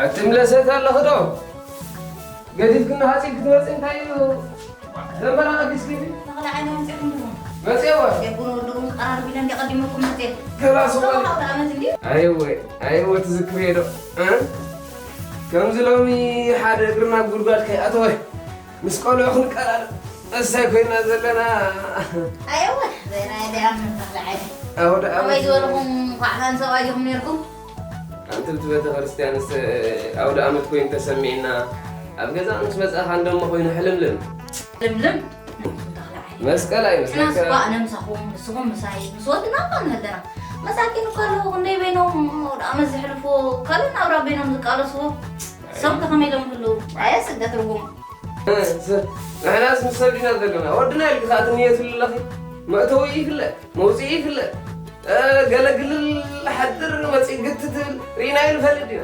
ኣትምለሰት ኣለኽዶ? ገዲፍክና ሃፂብ ክትመፅእ እንታይ እዩ? ዘንበራ ቀዲስኪ? ተኽለ ዓይነ መፂኹም ድኹም? መፅእወ። የቡን ወድኹም ቀራርብ ኢለ እንዲ ቀዲመኩም መፅእ። ገላ ሰው ሰው ኣለ። ካብ ዓመት እንዲ? ኣይወ፣ ኣይወ ትዝክርዮ ዶ? እ? ከምዚ ሎሚ ሓደ እግርና ጉድጓድ ከይኣተወ ምስ ቆልዑ ክንቀራረብ እሳይ ኮይና ዘለና። ኣየወ፣ ዘይና የደያም ተኽለ ዓይነ። ኣውደ ዓመት። ከመይ ዝበልኹም ኳዕታን ሰብኣይ ዲኹም ነርኩም? ኣንቲ ብቲ ቤተክርስትያንስ ኣውደ ዓመት ኮይኑ ተሰሚዕና፣ ኣብ ገዛ ምስ መጻኻ እንደሞ ኮይኑ ሕልምልም። ልምልም። መስቀል ኣይመስለካ? ሕናስ ኳ ነምሳኹም፣ ንስኹም ምሳይ፣ ምስ ወድና እኳ ንህልደና። መሳኪን እኳ ኣለዉ፣ ክንደይ በይኖም ኣውደ ዓመት ዘሕልፉ፣ ካልእ ናብራ በይኖም ዝቃለስዎ። ሰብ ከ ከመይ ኢሎም ይህልዉ? ኣየ ስደት ርጉም። ስ-፣ ንሕናስ ምስ ሰብ ዲና ዘለና። ወድና ኢልኪ ከኣ ትንየትሉ ኣለኺ። መእተዊ ይፍለጥ፣ መውጽኢ ይፍለጥ። እ፣ ገለ ግልል ሓድር መጺእ ግትትል ርኢና ይንፈልጥ ዲና።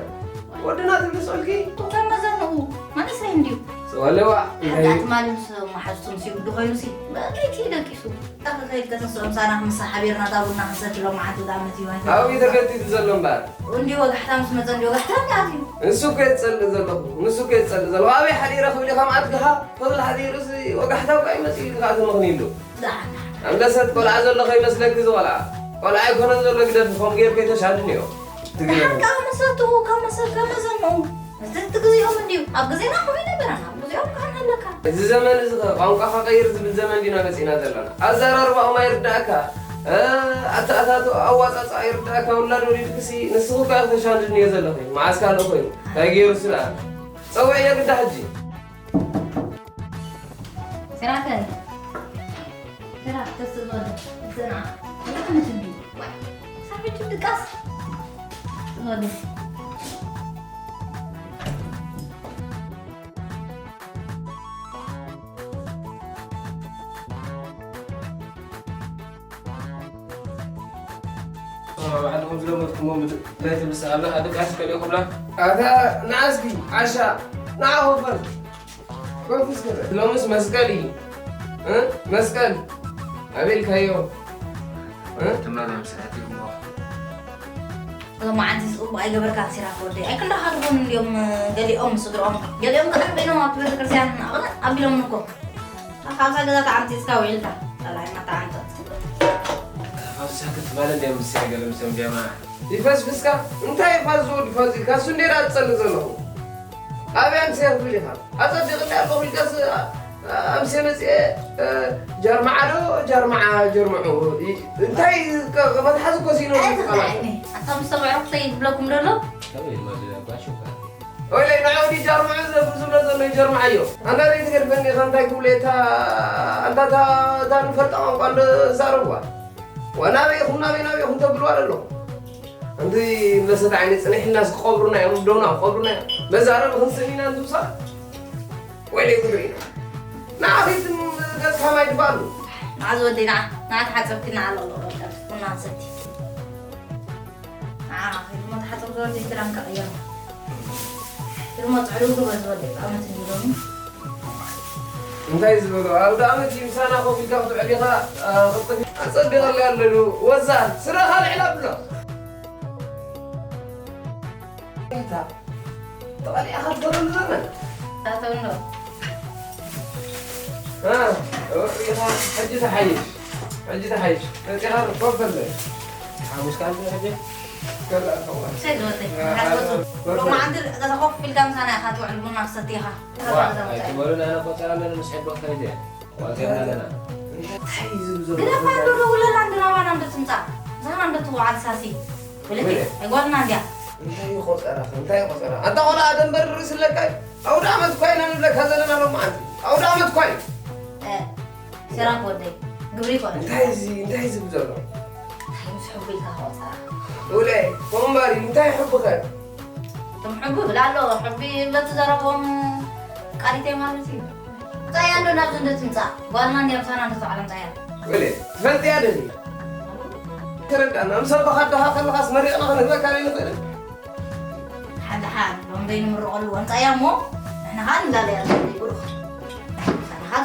ወድና ትብሊ ስኦልኪ? እቶም መዘንኡ መንእሰይ እንድዩ። ጽዋሌዋ፣ እንታይ? ኣጋጥማ ድምስ መሓዙ ትምስዩ ድኾይኑሲ፣ በለይቲ ደቂሱ። እንታይ ከይድ ከተስኦ ምሳና ክምሳ ሓቢርና እታ ቡና ክንሰቲ ሎማዓንቲ ዳመት እዩ። ኣብይ ተገቲቱ ዘሎ እምበኣር? እንዲ ወጋሕታ ምስ መጸ እንዲ ወጋሕታ እንዲ ኣትዩ። ንሱ እኮ የጸልእ ዘለኹ፣ ንሱ እኮ የጸልእ ዘለኹ። ኣበይ ሓዲረ ክብል እዩ ከም ኣድግኻ ክብል ሓዲሩስ ወጋሕታ እኮ ኣይመጽእ ኢልካ ትምኽኒ ኢሉ። ደሓን፣ ደሓን። ኣንበሰት ቆልዓ ዘሎ ከይመስለኪ ዝቆልዓ። ቆልዓ ኣይኮነን ዘሎ ግደፊ፣ ከምኡ ጌርኩ ኣይተሻድንዮ። ትግርኛ። ደሓን ካብ መሰትኡ፣ ካብ መሰ-፣ ካብ መዘንኡ። እዚ እቲ ግዜኦም እንድዩ። ኣብ ግዜና ከምኡ ኣይነበረን። ኣብ ግዜኦም ከዓ ኣለካ። እዚ ዘመን እዚ ኸ ቋንቋ ኸቐይር ዝብል ዘመን ዲና መጺእና ዘለና? ኣዘራርባኦም ኣይርዳእካ፣ እ፣ ኣተኣታትኦ ኣዋጻጽኣ ኣይርዳእካ። ውላድ ወሊድክሲ ንስኺ እኳ ኢኺ ተሻንድንዮ ዘለኺ። መዓስ ካልእ ኮይኑ? እንታይ ገይሩሲ ደኣ? ጸውዕዮ ግዳ ሕጂ። ሲራክ፣ ሲራክ፣ ተስ ዝበለ፣ ዝና፣ ዝና፣ ዝና፣ ሳቢቱ ድቃስ፣ ዝበለ። ባዕልኹም ዝለመድኩሞ ምድ-፣ ናይ ትብልስ ኣብና ድቃስ ከሊእኹምና። ኣታ ንዓ እስኪ ዓሻ፣ ንዓ ኾፈር። ኮፍ እስከ በል። ሎምስ መስቀል እዩ። እ? መስቀል። ኣበይ ኢልካዮ? እ? ትማሊ ምስ ኣትዩ እሞ። ሎማዓንቲ ጽቡቕ ኣይገበርካን ሲራክ ወደይ። ኣይክንዳኻ ድኾኑ እንድዮም ገሊኦም ስድርኦም። ገሊኦም ከኣ በይኖም ኣብቲ ቤተክርስትያን ኣቕረብ ኣቢሎምኒ እኮ። ካብዛ ገዛ ተዓምጺጽካ ውዒልካ። ጸላኢና ተዓምጸጽ። ካብዚ ሳክት ትማሊ እንድዮም ምስ ገለ ምስኦም ጀማ። ይፈስፍስካ? እንታይ ፋዝ ወዲ ፋዝ ኢልካ? እሱ እንዴ ደኣ ዝጸልእ ዘለኹ? ኣበይ ኣምስየ ክብል ኢኻ? ኣጸቢቕኒ ኣለኹ ኢልካስ፣ ኣ-፣ ኣምስየ መጽየ፣ እ፣ ጀርመዓ ዶ? ጀርመዓ፣ ጀርመዑ። ይ-፣ እንታይ ከ-፣ መትሓዚ እኮ ሲኖ ኣይ፣ ዝቃላዕ። ተኽለ ዓይኒ። ኣታ ምስ ተብዕሮ ክሰይድ ይብለኩም ዶ ኣሎ? ከመይ ኢልማ ዝብል ጓሽ እኳ። ወይለይ፣ ንዑ ዲ ጀርመዑ ዘብ-፣ ዝብሎ ዘሎ ጀርመዓዮ። ኣንታ ዘይትገድፈኒ ኢኻ፣ እንታይ ክብሎ እየ፣ እታ፣ ኣንታ፣ እታ፣ እታ ንፈልጣ ቋንቋ እንዶ ዛረብዋ። ወናበይ ኢኹም፣ ናበይ፣ ናበይ ኢኹም ተብልዋ ኣለኹም። ኣንቲ መሰት ዓይኒ ጽኒሕና እስኪ ክቐብሩና እዮም፣ ደውና ክቐብሩና እዮም። መዛረቢ ክንስእ ኢና እንድምሳ። ወይለይ ጉድ ርኢና። ንዓ ኺድ ገጽካ ማይ ድፋ ኣሉ። ንዓ ዝወደይ ንዓ፣ ንዓ ተሓጸብኪ ንዓ ኣሎ ኣሎ ኣሎ ቡና ንሰቲ። ንዓ ኺድ እሞ ተሓጸብ ዝወደይ ክዳን ከቕይር። ኪድ እሞ ጽዕሉ ግበር ዝወደይ፣ ብኣመት እንዲሎኒ። እንታይ ዝበሉ? ኣውደ ዓመት እዩ፣ ምሳና ኮፍ ኢልካ ክትውዕል ኢኻ፣ ኣ፣ ቅልጥፍ። ኣጸቢቐለይ ኣለሉ። ወዛ፣ ስረኻ ልዕል ኣብሎ። እንታ፣ ተቐሊዕኻ ትገረሉ ዘመን። ኣቶ እንዶ። እ፣ ኢኻ፣ ሕጂ ተሓይሽ። ሕጂ ተሓይሽ። መጺኻ ኮፍ በል። ሓሙስ ካልእ ሕጂ? ከላ፣ ከላ። ሰይ ዝወደይ፣ እ፣ ሓጎሱ። እ፣ ሎማዓንቲ ገዛ ኮፍ ኢልካ ምሳና ኢኻ ትውዕል፣ ቡና ክትሰቲ ኢኻ። ዋ፣ ኣይትበሉን፣ ኣነ ቆጸራ ኣለኒ ምስ ሕቦ ከይደ። ቆጸራ ኣለና። እንታይ እዩ ዝብሎ? ግደፋ፣ እንዶ ደውለላ፣ እንዶ ናባና እንዶ ትምጻእ። ምሳና እንዶ ትውዓል ሳሲ። ወለኪ፣ ወለ። ኣይጓልና እንድያ። እንታይ እዩ ቆጸራ? እንታይ እዩ ቆጸራ? ኣንታ ቆልዓ ደንበር ርእሲ ኣለካ። ኣውደ ዓመት እኳ ኢና ንብለካ ዘለና ሎማዓንቲ። ኣውደ ዓመት እኳ እዩ። እ፣ ሲራክ ወደይ፣ ግብሪ ይኮነ። እንታይ እዚ፣ እንታይ እዚ ዝብል ዘሎ? እንታይ ምስ ሕቡ ኢልካ ቆጸራ? ውለይ፣ ኮምባሪ፣ እንታይ ሕቡ ከ? እቶም ሕቡ ብላ ኣሎ፣ ሕቢ በቲ ዘረቦም ቃሊተይ ማለት እዩ። ኣምጻያ እንዶ ናብዚ እንዶ ትምጻእ። ጓልና እንድያ ምሳና እንዶ ተባዕላ ኣምጻያ። ውለይ፣ ትፈልጥያ ደሊ? ተረዳእና። ምስ ኣቦኻ ኣደኻ ከለኻስ መሪቕና ክንህበካ ኣይንኽእልን። ሓድሓድ ሎም ዘይንምርቐሉ ኣምጻያ እሞ ንሕና ኸኣ ንላለያ ዘይብሉ።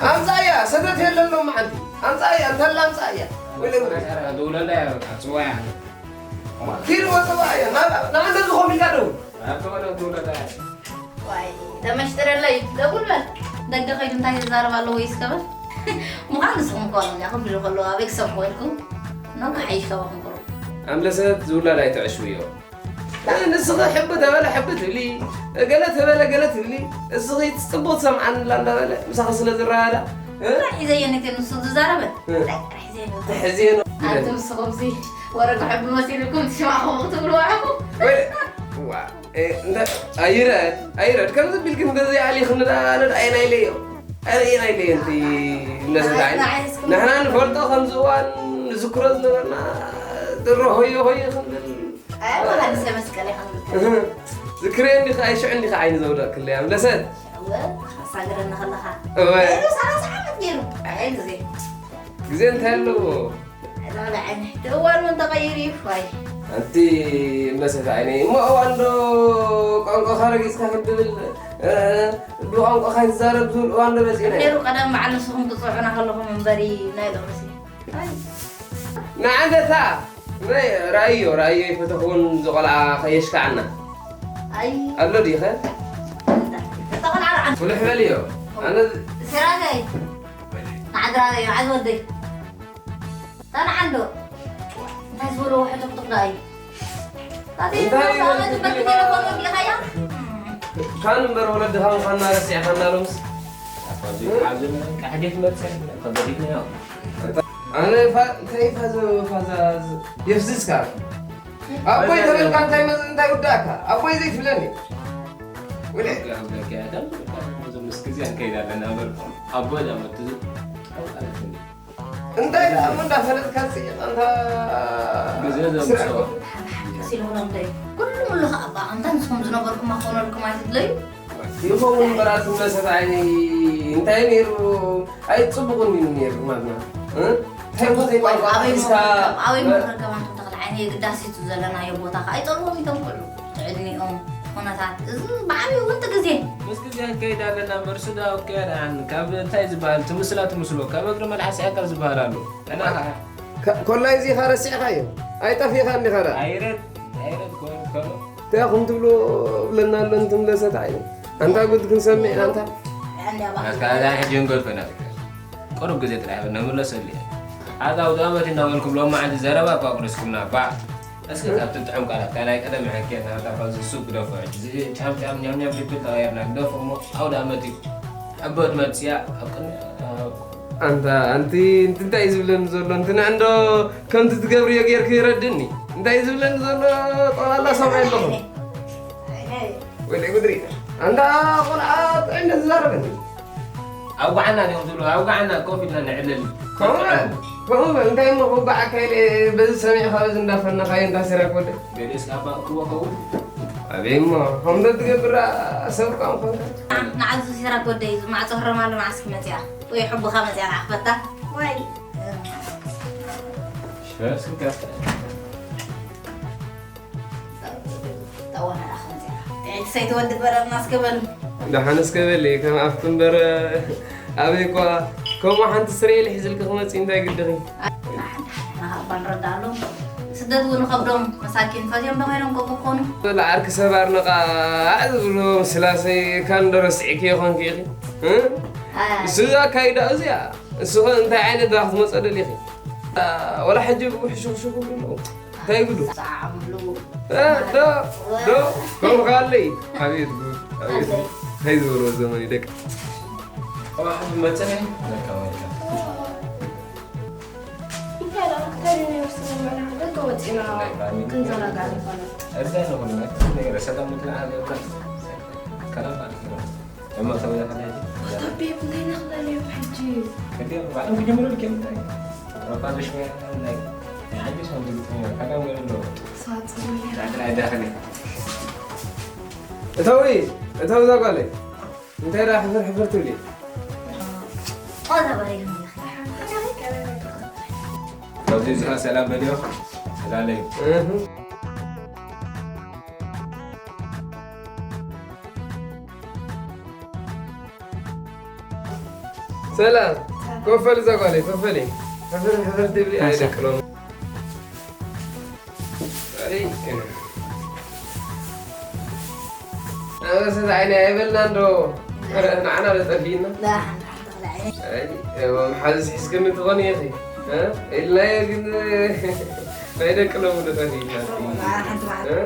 ኣምጻያ፣ ሰተት የለን ሎም መዓልቲ። ኣምጻያ፣ እንተላ ኣምጻያ። ወይለ ጉድ። ደውለላ እያ በቃ፣ ጽዋያ። ኪድ ወጽዋ እያ። ና-፣ ንዓንተ ዝኾም ኢልካ ደውል። ኣቶ ወደ ትውለዳ ዋይ ተመሽጥረለይ ደጉል በል። ደገ ከይዱ እንታይ ይዛረብ ኣሎ ወይስ ከበል? ምዃን ንስኹም ከሆኑ እያ ክብሉ ከለዉ ኣበይ ክሰምዑ ኢልኩም ነው ክሓይሽ ካባኹም ቁሩብ። ኣምለሰት ዝውላድ ኣይትዕሽውዮ። ንስኺ ሕቢ ተበለ ሕቢ ትብሊ፣ ገለ ተበለ ገለ ትብሊ። እስኺ ጽቡቕ ትሰምዓኒ ኣላ እንዳበለ ምሳኺ ስለ ዝረኣዳ። ጥራሕ ሒዘዮ ነቲ ንሱ ዝዛረበ። እ። ጥራሕ ሒዘዮ። ትሕዝዮ ነው። ኣንቱም ንስኹምሲ ወረ ክሕቢ መሲልኩም ትሽማዕኹም ክትብልዋ ኢኹም። ወይ፣ ዋ፣ እ፣ እንተ-፣ ኣይረድ፣ ኣይረድ። ከምዚ ቢልክን በዚ ኣሊኽኒ ደኣ ኣነ ደኣ ኣየናይ ኢለዮ? ኣነ ኣየናይ ኢለዮ? እንቲ እነሰት ኣይ፣ ዓይኒ። ንዓይ እስኪ ንሕና ንፈልጦ ከምዚ እዋን ንዝክሮ ዝነበርና ድሮ ሆዮ ሆዮ ክንብል። ኣይ፣ መሃንሰ መስቀል ኢኻ ንብል። እህ፣ ዝክርዮ እንዲኻ፣ ኣይ፣ ሽዑ እንዲኻ ዓይኒ ዘውደቕክለይ ኣምለሰት። እወ፣ ኣሳግረኒ ከለኻ። እወ። ገይሩ ሰላሳ ዓመት ገይሩ። ኣይ፣ ግዜ። ግዜ እንታይ ኣለዎ? ላዕሊ ዓይኒ። እቲ እዋን እውን ተቐይሩ እዩ፣ ፋይ። ኣንቲ እምበሰት ዓይነይ፣ እሞ እዋን ዶ ቋንቋኻ ረጊጽካ ክትብል፣ እ፣ ብቋንቋኻ ይዛረብ ዝብል እዋን ዶ መጺእና? ነይሩ ቀደም በዓል ንስኹም ትጽውዑና ከለኹም እምበሪ ናይ ሎምሲ። ኣይ። ንዓንደታ፣ ናይ ራእዮ፣ ራእዮ ይፈተኽዎን ዝቖልዓ ከየሽካዓና። ኣይ። ኣሎ ዲኸ? እንዳ፣ እታ ቆልዓ ርዓ። ፍልሕ በልዮ። ኣነ ሲራገይ። ንዓድራገይ፣ ንዓድ ወደይ። ታን ዓንዶ እንታይ ዝበልዎ ሕቱኽቱኽ ደኣ እዩ? እንታይ እዩ? ካን እምበር ወለድኻ ምዃንና ረሲዕኻና ሎምስ። ኣባ ዘይተሓዘ ምንም ካሕዴት መጥሰን ከበዲድና ያው። ኣነ ፋ-፣ እንታይ ፋዘ፣ ፋዛ ዝ-፣ የፍዝዝካ? ኣቦይ ተበልካ እንታይ መዝ-፣ እንታይ ውዳእካ? ኣቦይ ዘይትብለኒ? ወለ። ምስ ግዜ ንከይድ ኣለና እምበር ኣቦይ ዳመት ዝ-፣ እንታይ ደኣ እሞ እንዳፈለጥካ ትጽይቕ ኣንታ ግዜ ዘምጽኦ። ስራሕ እኮ። ሓሓሓ ሲልዎ እንዶ እዩ። ኩሉ ምሉ ኸኣ እባ ኣንታ ንስኹም ዝነበርኩም ኣኾነልኩም ኣይትድለዩ? ይኸውን እምበር ኣቲ መሰት ዓይኒ እንታይ ነይሩ? ኣይጽቡቕን እዩ ነይሩ ማማ። እ? እንታይ እኮ ዘይቋንቋ ኣበይ ሒዝካ መኽረከብ፣ ኣበይ መ- መኽረከብ ኣንቱም ተኽለ ዓይኒ የግዳስ እዩ ዘለናዮ ቦታ ኸኣ ኣይጠልዎም እዮም ኩሉ። እቲ ዕድሚኦም፣ ኩነታት፣ እዚ ብዓብዩ እውን እቲ ግዜ። ምስ ግዜ ክንከይድ ኣለና እምበር፣ ሱዳ ኦኬ ደሓን፣ ካብ እንታይ ዝበሃል፣ ትምስላ ትምስሎ፣ ካብ እግሪ መልሓስ እያ ካብ ዝበሃል ኣሎ። እና ከ-፣ ከ-፣ ኮላይ እዚኻ ረሲዕኻዮ? ኣይጠፊእኻን ዲኻ ደኣ? ኣይረድ፣ ኣይረድ፣ ኮ-፣ ኮ-፣ እንታይ ኢኹም ትብሉ ብለና ኣሎ፣ እንትምለሰት ዓይኒ። ኣንታ ጉድ ክንሰምዕ ኢና፣ ኣንታ። ኣስካ፣ እዛ ሕጂ እንገድፈና። ቁሩብ ግዜ ጥራሕ ንምለሰሉ እየ። ኣታ ኣውደ ኣመት እናበልኩም ሎማዓንቲ ዘረባ እኳ ኣቑሪስኩምና፣ ባዕ። እስከ ካብቲ ጥዑም ቃላት፣ እታ ናይ ቀደም ሕክየትና፣ እታ ፋዚ ሱፕ ግደፎ፣ ሕጂ እዚ ጫም ጫም ኛም ኛም ፍልፍል ተቐየርና፣ ግደፎ እሞ ኣውደ ኣመት እዩ። ሕቦ ትመጽእ እያ፣ ኣብ ቅድሚ፣ ኣብ ኣንታ፣ ኣንቲ፣ እንቲ እንታይ እዩ ዝብለኒ ዘሎ? እንቲ ንዕንዶ ከምቲ ትገብርዮ ጌርኪ ይረድእኒ። እንታይ እዩ ዝብለኒ ዘሎ? ጠቕላላ ሰምዐ ኣለኹ። ወይለይ ጉድሪ። ኣንታ ቆልዓ ጥዕነት ዝዛረበኒ። ኣውጋዕና ድዮም ዝብሉ? ኣውጋዕና ኮፍ ኢልና ንዕልል። ከምኡ በል፣ ከምኡ በል። እንታይ እሞ ክውጋዓካ ኢለ በዚ ሰሚዕካ በዚ እንዳፈነኻዮ እንዳ ሲራክ ወደይ። ገሊኡስ ካብ ባእክዎ ኸውን? ኣበይ እሞ፣ ከምዶ ትገብር ደኣ ሰብ እኳ ምኾንካ። ንዓዚ ሲራክ ወደይ፣ እዚ ማዕጾ ህረም ኣሎ፣ ንዓስኪ መጺኣ። ወይ ሕቡኻ መጺኣ ንዓ ክፈታ። ወይ። ሽፈር ስንከፍታ። ጥዕይቲ ሰይቲ ወዲ በረርና እስከ በሉ። ደሓን እስከ በሊ፣ ከም ኣፍቲ እምበር፣ ኣበይ እኳ ከምኡ ሓንቲ ስርኤል ሒዝልኪ ክመጽእ እንታይ ግድኺ? ንሃባ ንረዳሉ። ስደት እውን ከብዶም መሳኪን ፈትዮም ዶ ኮይኖም እኮ ክኾኑ። ለዓርኪ ሰብ ኣርነቓ ዝብሉ ስላሰይ ካን ዶ ረሲዕኪ ይኾንኪ ኢኺ? እ? ኣይ። እሱ ኣካይዳ እዚኣ። እሱ ኸ እንታይ ዓይነት ድኣ ክትመጾ ደሊኺ? ወላ ሕጂ ብሕሹኽሹኽ ይብሉ ኣለዉ። እንታይ ይብሉ? ሰዓምሉ። እ፣ ዶ፣ ዶ፣ ከምኡ ከ ኣለይ። ኣቤት ጉድ፣ ኣቤት ጉድ። እንታይ ዝበልዎ ዘመን እዩ ደቂ። እባ ሕጂ መጸኒ፣ ለካ ወልካ። እንታይ ደኣ፣ እንታይ ደኣ፣ ደቂ ወጺና ክንዘናጋዕ ንኾነ። እዛ ንኹን ነገር ሰላም ምትላዕ ሃገርካ። ከላም ማለት ነው። እሞ ተበላ ከላይ። ኣታ ቤብ፣ እንታይ ነኽበል እዮም ሕጂ? ከዲኦም ባዕሎም ክጅምሩ ልክ እዮም። ረፋ ዘሽመ ናይ፣ ናይ ዓዲ ሰው ዝግጥም እዮም። ከላም ወይ ኣሎ። ሳጽን። ዳዕድር ኣይዳኸል። እተዊ፣ እተዊ እዛ ጓለይ። እንታይ ደኣ ሕፍር ሕፍር ትብሊ? ቆዛ በሪሁም። ኣብዚ እዚኣ ሰላም በልዮ። ሰላለዩ። እህ። ሰላም። ኮፈል እዛ ጓለይ፣ ኮፈል። ሕፍር ሕፍር ትብሊ ኣይደቅሎም። ኣይ፣ ኣበሰት ዓይኒ ኣይበልናን ዶ? ንዓና ዶ ጠፊእና? ኣይ፣ እሞ ሓዚ ስሒዝክኒ ትኾኒ ኢኺ፣ እ? ኢልናዮ ግን ናይ ደቂ ሎሚ ዶ ጠፊእና? እ?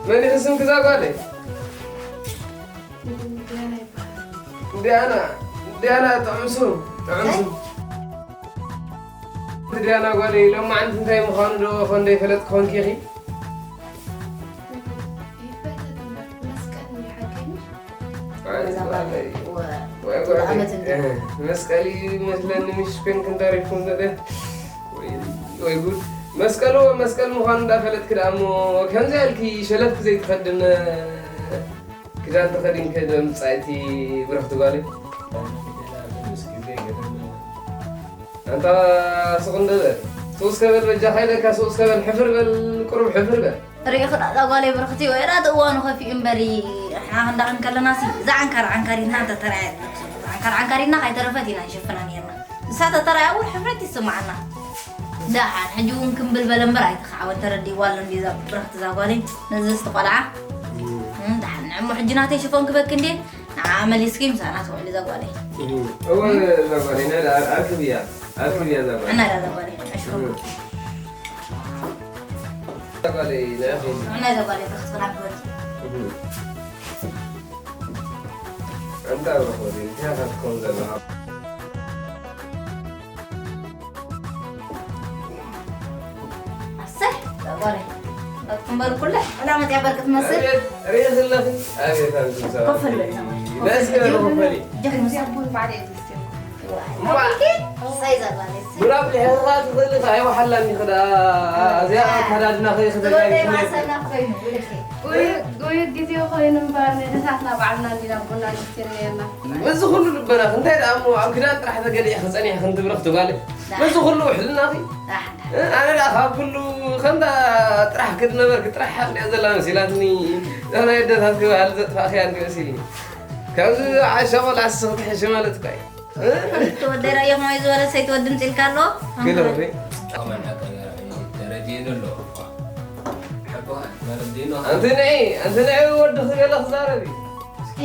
መን ኢኺ ስምኪ እዛ ጓለይ? ዲያና፣ ዲያና ጥዑም ስም፣ ጥዑም ስም። ዲያና ጓለይ፣ ሎማዓንቲ እንታይ ምዃኑ ዶ ኮን ዘይፈለጥኪ ኮንኪ ኢኺ? ኣይ፣ ጓለይ። ወይ፣ ወይ፣ ወይ፣ ወይ። መስቀል እዩ መስለኒ፣ ምሽ ኮይንክን ተሪፍኩም ዘለ። ወይ፣ ወይ ጉድ። መስቀል፣ ወይ መስቀል ምዃኑ እንዳፈለጥኪ ደኣ እሞ ከምዚ ኢልኪ ሸለፍኪ ዘይትኸድን ክዳን ተኸዲንኪ ዶ ምጻእቲ ብርኽቲ ጓለይ? ኣንታ ስቕ እንዶ በል። ስቕ እስከ በል በጃኻ ኢለካ፣ ስቕ እስከ በል፣ ሕፍር በል፣ ቁሩብ ሕፍር በል። ርኢኺ ደኣ እዛ ጓለይ ብርኽቲ፣ ወይ ደኣ እቲ እዋኑ ከፊኡ እምበሪ፣ ንሕና ክንዳኽን ከለናሲ፣ እዛ ዓንካር ዓንካሪትና እንተተራእየት፣ ዓንካር ዓንካሪትና ካይተረፈት ኢና ንሽፍና ኔርና። ንሳ ተተራእያ እውን ሕፍረት ይስምዓና። ደሓን፣ ሕጂ እውን ክምብል በለ እምበር ኣይተኻዕወን፣ ተረዲእዋ ኣሎ እንድዩ እዛ ብርኽቲ እዛ ጓለይ፣ ነዚ ዝቲ ቆልዓ። እም፣ ደሓን፣ ንዕሞ ሕጂ ናተይ ሽፎን ክበኪ እንድየ፣ ንዓ መሊስኪ ምሳና ትውዕሊ እዛ ጓለይ። እም፣ እወ፣ እዛ ጓለይ፣ ናይ ኣር-፣ ኣርክብያ፣ ኣርክብያ እዛ ጓለይ። እና እዛ ጓለይ፣ ዕሽሩ። እም። እዛ ጓለይ፣ ናይ ኣኽሊ። እና እዛ ጓለይ፣ ብርኽቲ ክላክበል። እም። ኣንታ ብርኽቲ፣ እንታይ ኢኻ ክትከውን ዘለኻ? ኣሰይ፣ ጸጓለይ። ክትኩም በሉ ኩለ፣ ወላ መጽያ በርቂ ትመስል። ኣቤት፣ ርኢኺ ኣለኺ? ኣቤት፣ ኣቤት፣ ኮፍ በል፣ ጸጓለይ። በስ በሉ፣ ኮፍ በሊ። ጀግኑ ሰብ። ቡን ባዕለይ ድስቲ። እምባ። ኣሰይ፣ ጸጓለይ። ቡን ኣፍሊሕኻ ትኽእሊ፣ ኣይወሓላን ኢኺ ደኣ። እዚኣ ኣከዳድናኺ ኢኺ ተጋጊ። ጸጓለይ፣ ማሰና ኮይኑ፣ ብልኺ። ጉዩ፣ ጉዩ ግዜ ኮይኑ እምበር፣ ንሕሳትና ባዕልና እንዲና ቡና ንስቲ ነርና። በዚ ኩሉ ልበናኺ፣ እንታይ ደኣ እሞ ኣብ ክዳን ጥራሕ ተገሊዕኺ ጸኒሕኺ፣ እንት ብርኽቲ ጓለይ። በዚ ኩሉ ውሕልናኺ። ኣነ ደኣ ካብ ኩሉ ከምታ ጥራሕ ክትነበርኪ ጥራሕ ሓጥያ ዘላ መሲላትኒ። እዛ ናይ ኣደታት ክበሃል ዘጥፋእኽያ እንዲ መሲልኒ። ካብዚ ዓሻ ቆልዓ ስኽትሕሺ ማለት እኳ እዩ። እቲ ወደይ ራእዮ ከመይ ዝበለ ሰይቲ ወዲ ምጽልካ ኣሎ? ግደፍሪ። ከመን ሓቂ ተረዲእኒ ኣሎ። ሓቂ ማለት ዲኖ። ኣንቲ ንዒ፣ ኣንቲ ንዒ ወዲ ክገለ ክዛረብ እዩ። እስኪ።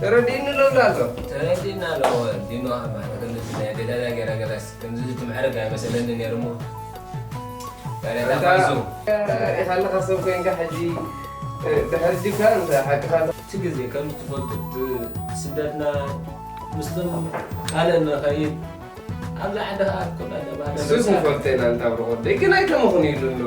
ተረዲእኒ ኣሎ ኣሎ። ተረዲእና ኣሎ። ዲኖ ማለት ከምዚ ናይ ገዳዳ ገይራ ገላስ ከምዚ ትምዕርግ ኣይመሰለኒ ነይሩ እሞ። ታሪኻ ኣንታ፣ ፋይዙ። ኢኻ ኣለኻ ሰብ ኮይንካ ሕጂ፣ እ፣ ድሕሪ ዲካ እንተ ሓቅኻ። እቲ ግዜ ከም ትፈልጡ፣ እቲ ስደትና ምስቶም ካልእ ንኸይድ፣ ኣብዚ ዓዲ ኸኣ ኩላ ለባህለ እሱስ ንፈልጦ ኢና፣ እንታ ብርኾት ደይ ግን ኣይተመኽንዩሉ ኣሎ።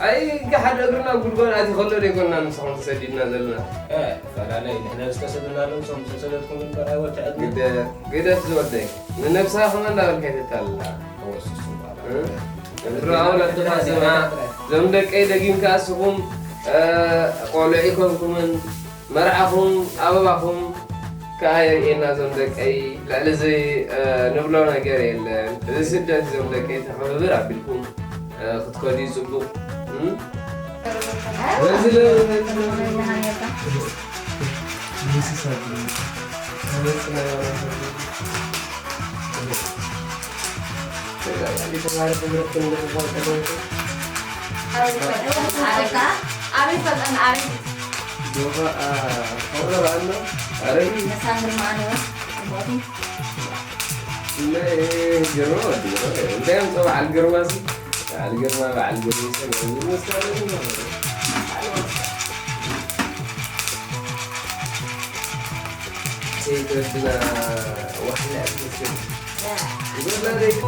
ኣይ፣ ገሓድ እግርና ጉድጓድ ኣትዩ ከሎ ደይኮንና ንስኹም ተሰዲድና ዘለና። እ፣ ፈላለይ፣ ንሕና ዝተሰደድናሉ ንሶም ዝተሰደድኩም እምበር ኣይወትዐልና። ግደ-፣ ግደፍ ዝወደይ፣ ንነብስኻ ከማን እንዳበልካ ኣይተታልላ። እወ፣ እሱስ እምበኣር። እ? እምብሮ ኣውላድኻ ስምዓ፣ እዞም ደቀይ ደጊምካ እስኹም፣ እ፣ ቆልዑ ኣይኮንኩምን። መርዓኹም፣ ኣበባኹም ከኣ የርእየና እዞም ደቀይ። ልዕሊ እዚ፣ እ፣ ንብሎ ነገር የለን። እዚ ስደት እዞም ደቀይ ተኸብብር ኣቢልኩም፣ እ፣ ክትከዱ እዩ ጽቡቕ። እም? በዚ ለ-፣ ኣበይ ፈጠን ኣበይ? ዶኻ፣ አ፣ ሆረ ባዕሎ፣ ኣረ። ነሳን ግርማ ኣነ ወስ፣ ቦቲ። ናይ ግርማ ወዲ ግርማ። እንታይ ኣምጾ በዓል ግርማ ሲ? በዓል ግርማ፣ በዓል ግርማ ሲ። ሰይድ ወድና ዋሕላ እያ ትመስል። ይበላ ደይ-